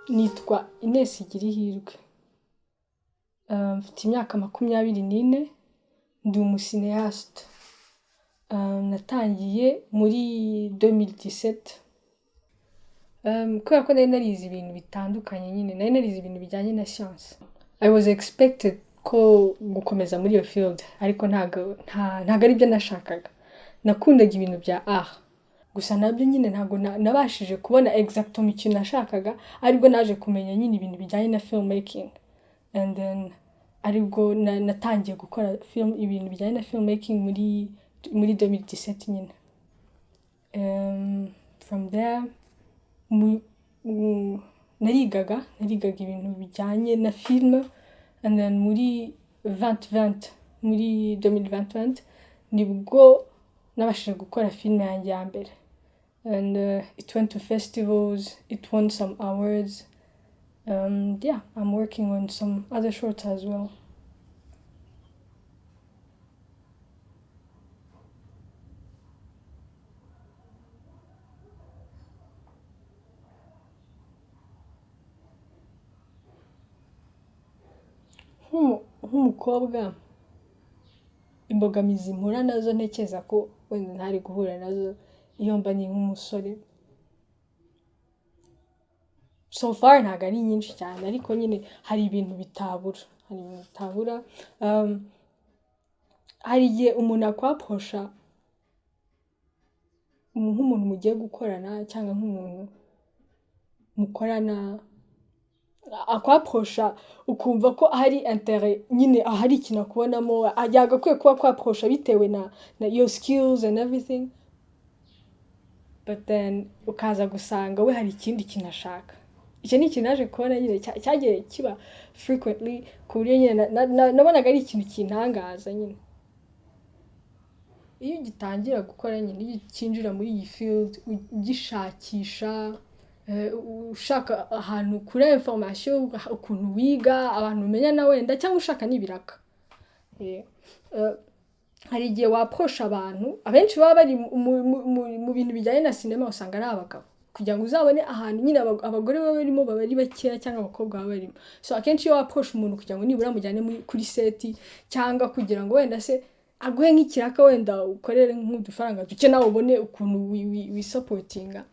Nitwa Ines Girihirwe, mfite imyaka 24, ndi umucinéaste. Natangiye muri 2017 kubera ko nari narize ibintu bitandukanye nyine, nari narize ibintu bijyanye na science. I was expected ko gukomeza muri iyo field, ariko ntago aribyo nashakaga. Nakundaga ibintu bya art. Gusa nabyo nyine ntabwo nabashije kubona exactement ikintu nashakaga, aribwo naje kumenya nyine ibintu bijyanye na filmmaking. And then aribwo natangiye gukora film, ibintu bijyanye na filmmaking muri 2017 nyine. From there narigaga ibintu bijyanye na film, and then muri 2020, muri 2020 nibwo nabashije gukora film yanjye ya mbere. And it went to festivals, it won some awards. Yeah, I'm working on some other shorts as well. Nk'umukobwa, imbogamizi mpura nazo ntekereza ko wenda ntari guhura nazo iyo mba ni nk'umusore. So far ntabwo ari nyinshi cyane, ariko nyine hari ibintu bitabura, hari ibintu bitabura. Hari igihe umuntu akwapprocha nk'umuntu mugiye gukorana cyangwa nk'umuntu mukorana, akwapprocha ukumva ko hari intérêt nyine, hari ikintu akubonamo, yagakwiye kuba akwapprocha bitewe na your skills and everything, but then ukaza gusanga we hari ikindi kintu ashaka. Icyo ni ikintu naje kubona nyine cyagiye kiba frequently, ku buryo nyine nabonaga ari ikintu kintangaza nyine. Iyo ugitangira gukora nyine, iyo ukinjira muri iyi field ugishakisha, ushaka ahantu ukura information, ukuntu wiga, abantu umenyana wenda, cyangwa ushaka n'ibiraka. Hari igihe wapprocha abantu, abenshi baba bari mu bintu bijyanye na sinema usanga ari abagabo. Kugira ngo uzabone ahantu nyine abagore baba barimo baba ari bakeya, cyangwa abakobwa baba barimo. So akenshi iyo wapprocha umuntu kugira ngo nibura mujyane kuri set, cyangwa kugira ngo wenda se aguhe nk'ikiraka, wenda ukorere nk'udufaranga duke nawe ubone ukuntu wisupportinga,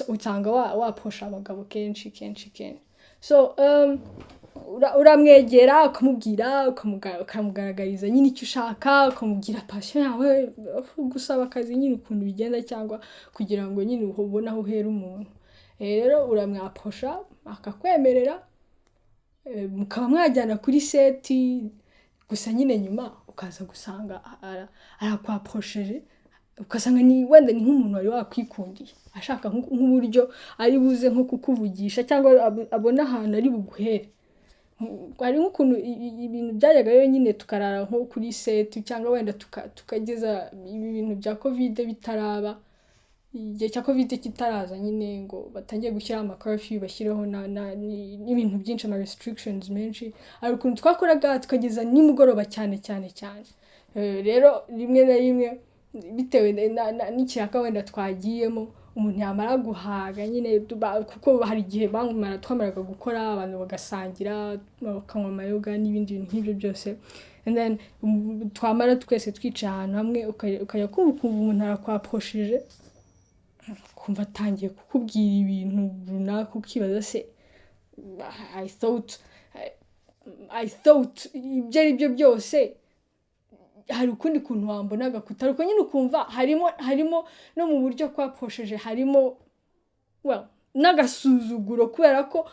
usanga wapprocha abagabo kenshi kenshi kenshi. So uramwegera, ukamubwira, ukamugaragariza nyine icyo ushaka, ukamubwira passion yawe, gusaba akazi nyine ukuntu bigenda, cyangwa kugira ngo nyine ubone aho uhera umuntu. Rero uramwapprocha akakwemerera, mukaba mwajyana kuri set. Gusa nyine nyuma ukaza gusanga arakwapprocheje, ugasanga ni wenda ni nk'umuntu wari wakwikundiye, ashaka nk'uburyo ari buze nko kukuvugisha, cyangwa abone ahantu ari buguhere. Hari nk'ukuntu ibintu byajyaga rero nyine tukarara nko kuri set, cyangwa wenda tukageza ibi bintu bya Covid bitaraba, igihe cya Covid kitaraza nyine ngo batangiye gushyiraho ama curfew, bashyireho n'ibintu byinshi, ama restrictions menshi. Hari ukuntu twakoraga tukageza nimugoroba cyane cyane cyane. Rero rimwe na rimwe bitewe n'ikiraka wenda twagiyemo, umuntu yamara guhaga nyine, kuko hari igihe twamaraga gukora abantu bagasangira, bakanywa amayoga n'ibindi bintu nk'ibyo byose, and then twamara twese twicaye ahantu hamwe, ukajya kumva ukumva umuntu arakwapprocheje, ukumva atangiye kukubwira ibintu runaka, ukibaza se I thought ibyo ari byo byose hari ukundi kuntu wambonaga kutari uko nyine. Ukumva harimo no mu buryo kwapprocheje harimo, well, n'agasuzuguro, kubera ko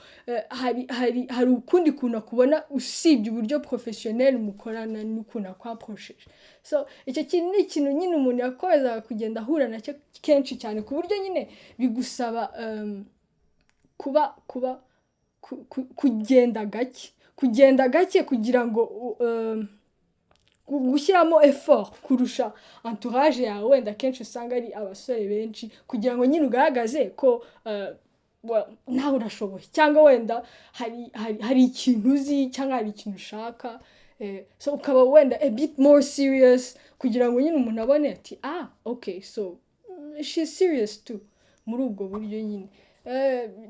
hari ukundi kuntu akubona usibye uburyo professionnel mukorana n'ukuntu akwapprocheje. So icyo kintu ni ikintu nyine umuntu yakomezaga kugenda ahura nacyo kenshi cyane, ku buryo nyine bigusaba kuba kuba kugenda gake, kugenda gake, kugira ngo gushyiramo effort kurusha entourage yawe, wenda akenshi usanga ari abasore benshi, kugira ngo nyine ugaragaze ko well, nawe urashoboye, cyangwa wenda hari ikintu uzi, cyangwa hari ikintu ushaka. So ukaba wenda a bit more serious kugira ngo nyine umuntu abone ati: "Ah, okay, so she's serious too." Muri ubwo buryo nyine.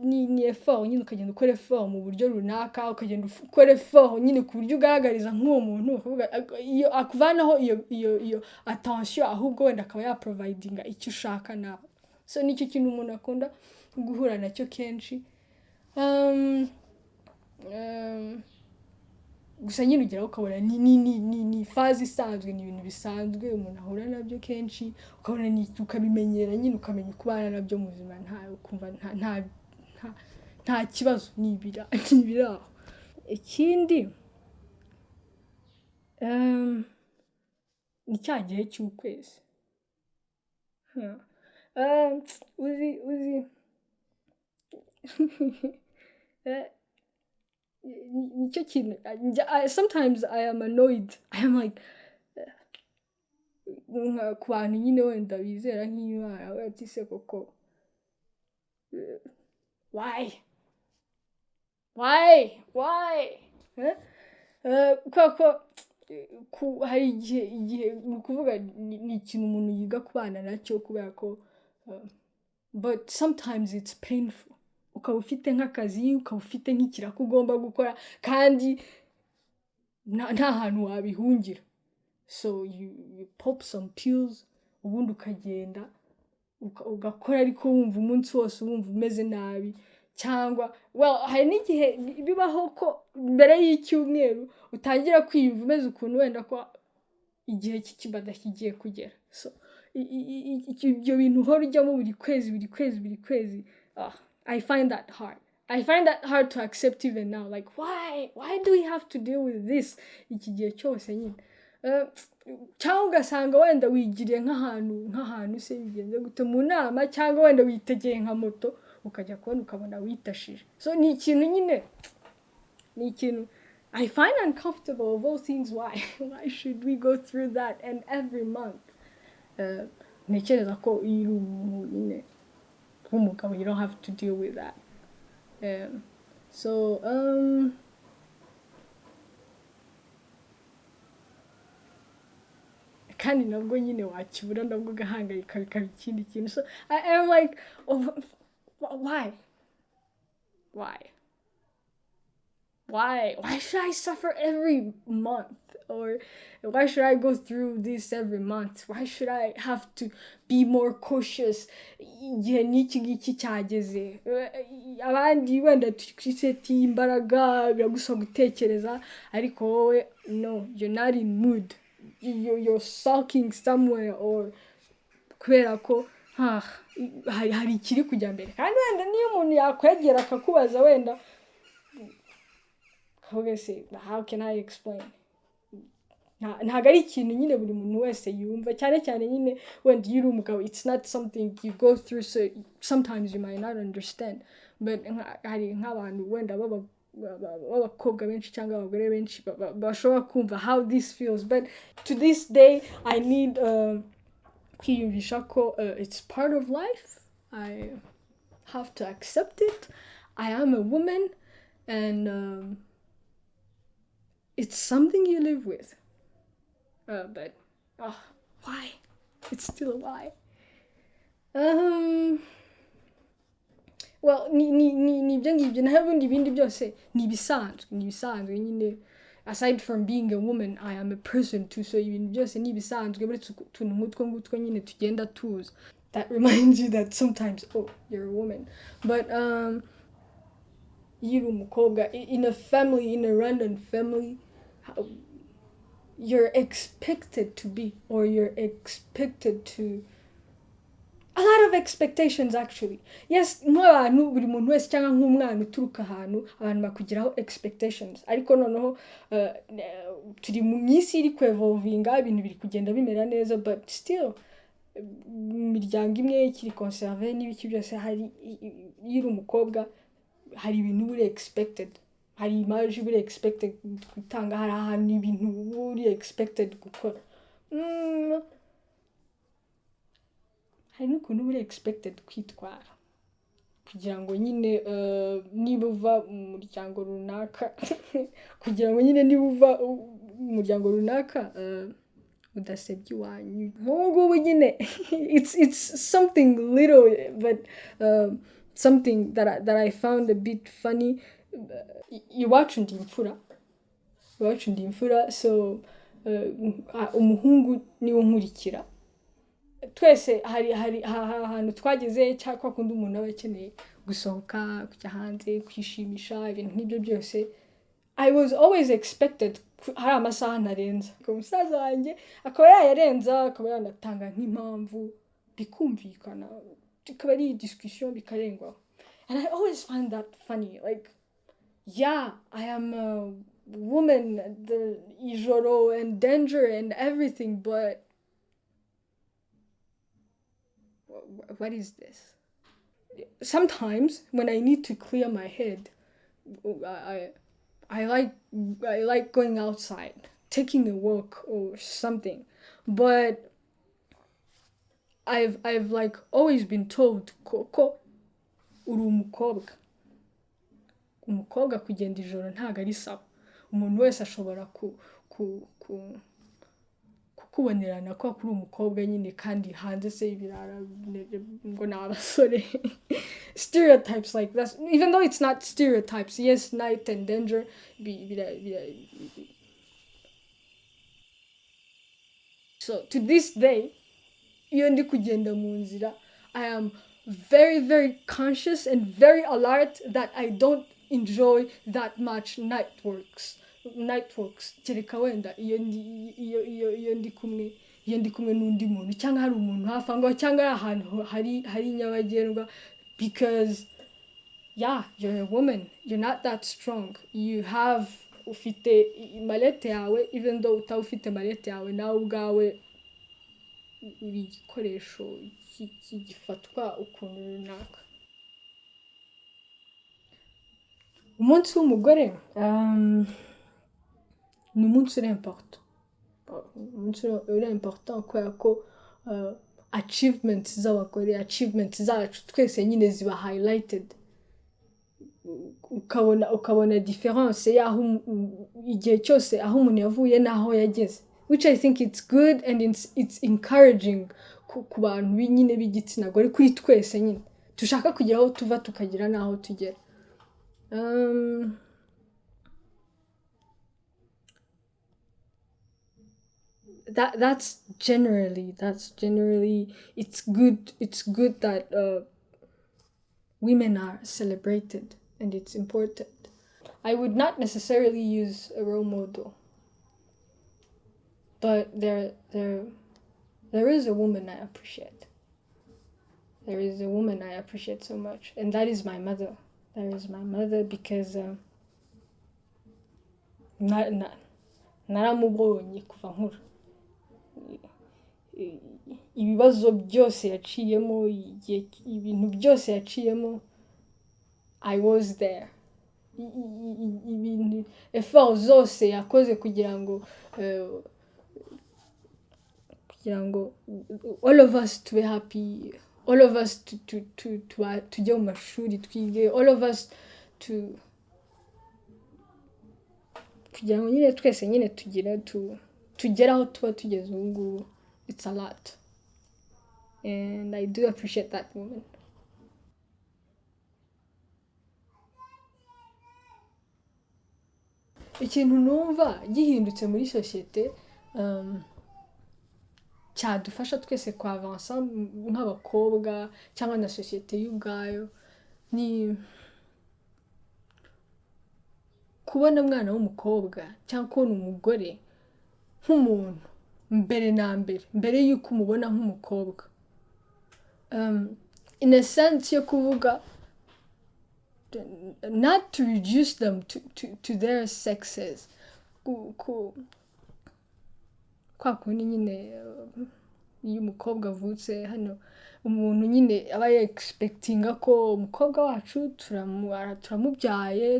Ni effort nyine, ukagenda ukora effort mu buryo runaka, ukagenda ukora effort nyine ku buryo ugaragariza nk'uwo muntu, ukavuga iyo akuvanaho iyo attention, ahubwo wenda akaba yaprovidinga icyo ushaka nawe. So nicyo kintu umuntu akunda guhura nacyo kenshi. Gusa nyine ugeraho ukabona ni phase isanzwe, ni ibintu bisanzwe umuntu ahura nabyo kenshi, ukabona ni ukabimenyera nyine, ukamenya uko ubana nabyo mu buzima, nta ukumva nta kibazo, ni ibiri aho. Ikindi ni cya gihe cy'ukwezi. Uzi nicyo kintu sometimes I am annoyed. I am like, nka ku bantu nyine wenda bizera nk'Imana, bati se koko, why, why, why? Kubera ko hari igihe ni ukuvuga ni ikintu umuntu yiga kubana nacyo, kubera ko but sometimes it's painful. Ukaba ufite nk'akazi, ukaba ufite nk'ikiraka ugomba gukora, kandi nta hantu wabihungira. So you pop some pills, ubundi ukagenda ugakora, ariko wumva umunsi wose wumva umeze nabi. Cyangwa well, hari n'igihe bibaho ko mbere y'icyumweru utangira kwiyumva umeze ukuntu, wenda ko igihe cy'ikibada kigiye kugera. So ibyo bintu uhora ujyamo buri kwezi, buri kwezi, buri kwezi, I find that hard. I find that hard to accept even now. Like, why? Why do we have to deal with this? Iki gihe cyose nyine. Cyangwa ugasanga wenda wigiriye nk'ahantu se bigenze gute mu nama, cyangwa wenda witegeye nka moto, ukajya kubona ukabona witashije. So ni ikintu nyine, ni ikintu I find uncomfortable of all things. Why? Why should we go through that and every month? Ntekereza ko iyo uri umuntu nyine w'umugabo, you don't have to deal with that. So kandi nabwo nyine wakibura, nabwo ugahangayika, bikaba ikindi kintu. So I am like, oh, why, why, why, why should I suffer every month? Or why should I go through this every month? Why should I have to be more cautious? Igihe n'iki ngiki cyageze, abandi wenda turi kuri set y'imbaraga, biragusaba gutekereza, ariko wowe no, you're not in mood. You're sulking somewhere, or kubera ko hari ikiri kujya mbere. Kandi wenda niyo umuntu yakwegera akakubaza, wenda ukavuga se, how can I explain? Ntabwo ari ikintu nyine buri muntu wese yumva, cyane cyane nyine wenda iyo uri umugabo, it's not something you go through, so sometimes you might not understand. But hari nk'abantu wenda b'abakobwa benshi cyangwa abagore benshi bashobora kumva how this feels. But to this day I need kwiyumvisha ko it's part of life. I have to accept it. I am a woman, and it's something you live with. But why? It's still a why. Well, ni ibyo ngibyo. Naho ubundi ibindi byose ni ibisanzwe, ni ibisanzwe nyine. Aside from being a woman, I am a person too. So ibintu byose ni ibisanzwe, uretse utuntu nk'utwo ngutwo nyine tugenda tuza. That reminds you that sometimes, oh, you're a woman. But iyo uri umukobwa in a family, in a random family, you're expected to be, or you're expected to, a lot of expectations actually. Yes, nk'abantu, buri muntu wese cyangwa nk'umwana uturuka ahantu, abantu bakugiraho expectations. Ariko noneho turi mu minsi iri kwevolvinga, ibintu biri kugenda bimera neza, but still mu miryango imwe ikiri conserve n'ibiki byose, hari iyo uri umukobwa hari ibintu uba uri expected, hari image uba uri expected gutanga, hari ahantu ibintu uba uri expected gukora. Hari n'ukuntu uba uri expected kwitwara kugira ngo nyine niba uva mu muryango runaka, kugira ngo nyine niba uva mu muryango runaka udasebya iwanyu. Nk'ubu ngubu nyine it's something little, but Something that I found a bit funny. Iwacu ndi imfura. Iwacu ndi imfura, so umuhungu niwe nkurikira. Twese hari ahantu twageze cyangwa kwa kundi umuntu aba akeneye gusohoka, kujya hanze, kwishimisha, ibintu nk'ibyo byose. I was always expected hari amasaha ntarenza. Umusaza wanjye akaba yayarenza, akaba yanatanga nk'impamvu, bikumvikana, bikaba ari discussion bikarengwaho. And I always find that funny. Like, yeah, I am a woman, the ijoro and danger and everything, but what is this? Sometimes when I need to clear my head, I like going outside, taking a walk or something. But I've like always been told ko uri umukobwa. Umukobwa kugenda ijoro ntago ari sawa. Umuntu wese ashobora kukubonerana ko kuri umukobwa nyine, kandi hanze se ibirara ngo ni abasore. Stereotypes like that, even though it's not stereotypes, yes, night and danger. So to this day, iyo ndi kugenda mu nzira, I am very, very conscious and very alert that I don't enjoy that much night works. Night walks. Kereka wenda iyo ndi kumwe n'undi muntu, cyangwa hari umuntu hafi aho ngaho, cyangwa ari ahantu hari nyabagendwa, because yeah, you're a woman, you're not that strong. You have ufite malete yawe, even though utaba ufite malete yawe, nawe ubwawe uri igikoresho gifatwa ukuntu runaka. Umunsi w'umugore ni umunsi uri important. Umunsi uri important kubera ko achievements z'abagore, achievements zacu twese nyine ziba highlighted. Ukabona difference y'aho igihe cyose aho umuntu yavuye n'aho yageze, which I think it's good and it's encouraging ku bantu nyine b'igitsina gore, kuri twese nyine dushaka kugira aho tuva tukagira n'aho tugera. That's generally it's good that women are celebrated, and it's important. I would not necessarily use a role model, but there is a woman I appreciate. There is a woman I appreciate so much, and that is my mother. That is my mother, because naramubonye kuva nkura. Ibibazo byose yaciyemo, ibintu byose yaciyemo, I was there. Ibintu effort zose yakoze kugira ngo all of us to be happy, all of us tujye mu mashuri twige, all of us to kugira ngo nyine twese nyine tugire tugere aho tuba tugeze ubu ngubu. It's a lot, and I do appreciate that woman. Ikintu numva gihindutse muri sosiyete cyadufasha twese kwavansa nk'abakobwa cyangwa na sosiyete y'ubwayo ni kubona umwana w'umukobwa cyangwa kubona umugore nk'umuntu mbere na mbere, mbere y'uko umubona nk'umukobwa. In a sense yo kuvuga not to reduce them to their sexes. Kwa kundi nyine iyo umukobwa avutse hano, umuntu nyine aba expectinga ko umukobwa wacu turamubyaye,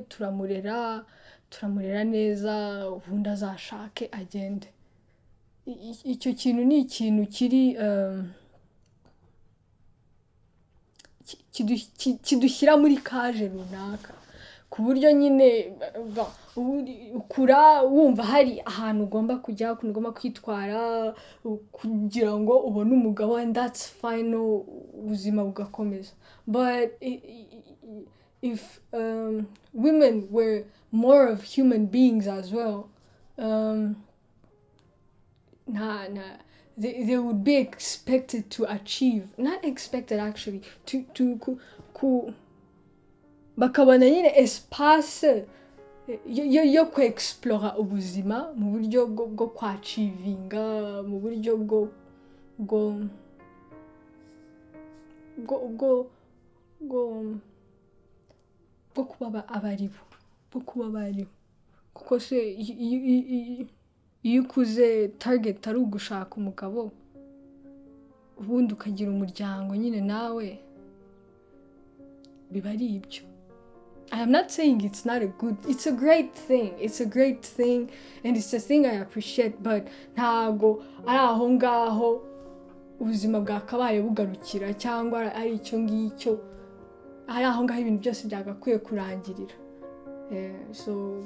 turamurera neza, ubundi azashake agende. Icyo kintu ni ikintu kiri kidushyira muri kaje runaka, ku buryo nyine ukura wumva hari ahantu ugomba kujya, ukuntu ugomba kwitwara kugira ngo ubone umugabo, and that's final, ubuzima bugakomeza. But if women were more of human beings as well, nta they would be expected to achieve, not expected actually, to ku bakabona nyine espace yo kwexplora ubuzima mu buryo bwo kwachievinga, mu buryo bwo kuba abaribo, bwo kuba abaribo. Kuko se iyo ukuze, target ari ugushaka umugabo, ubundi ukagira umuryango nyine, nawe biba ari ibyo. I am not saying it's not a good, it's a great thing. It's a great thing and it's a thing I appreciate, but ntago ari aho ngaho ubuzima bwakabaye bugarukira, cyangwa ari icyo ngicyo, ari aho ngaho ibintu byose byagakwiye kurangirira. So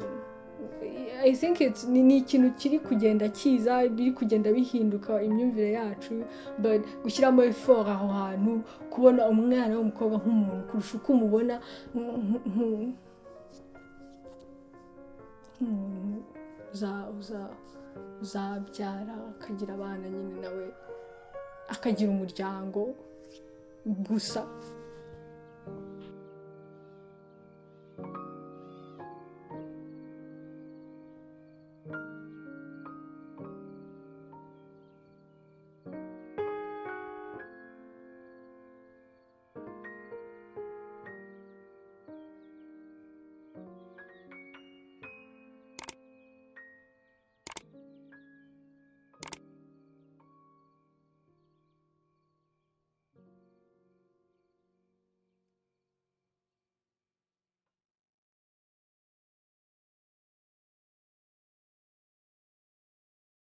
I think it's ni ikintu kiri kugenda kiza, biri kugenda bihinduka imyumvire yacu, but gushyiramo effort aho hantu, kubona umwana w'umukobwa nk'umuntu kurusha uko umubona nk'umuntu uzabyara akagira abana nyine, nawe akagira umuryango gusa.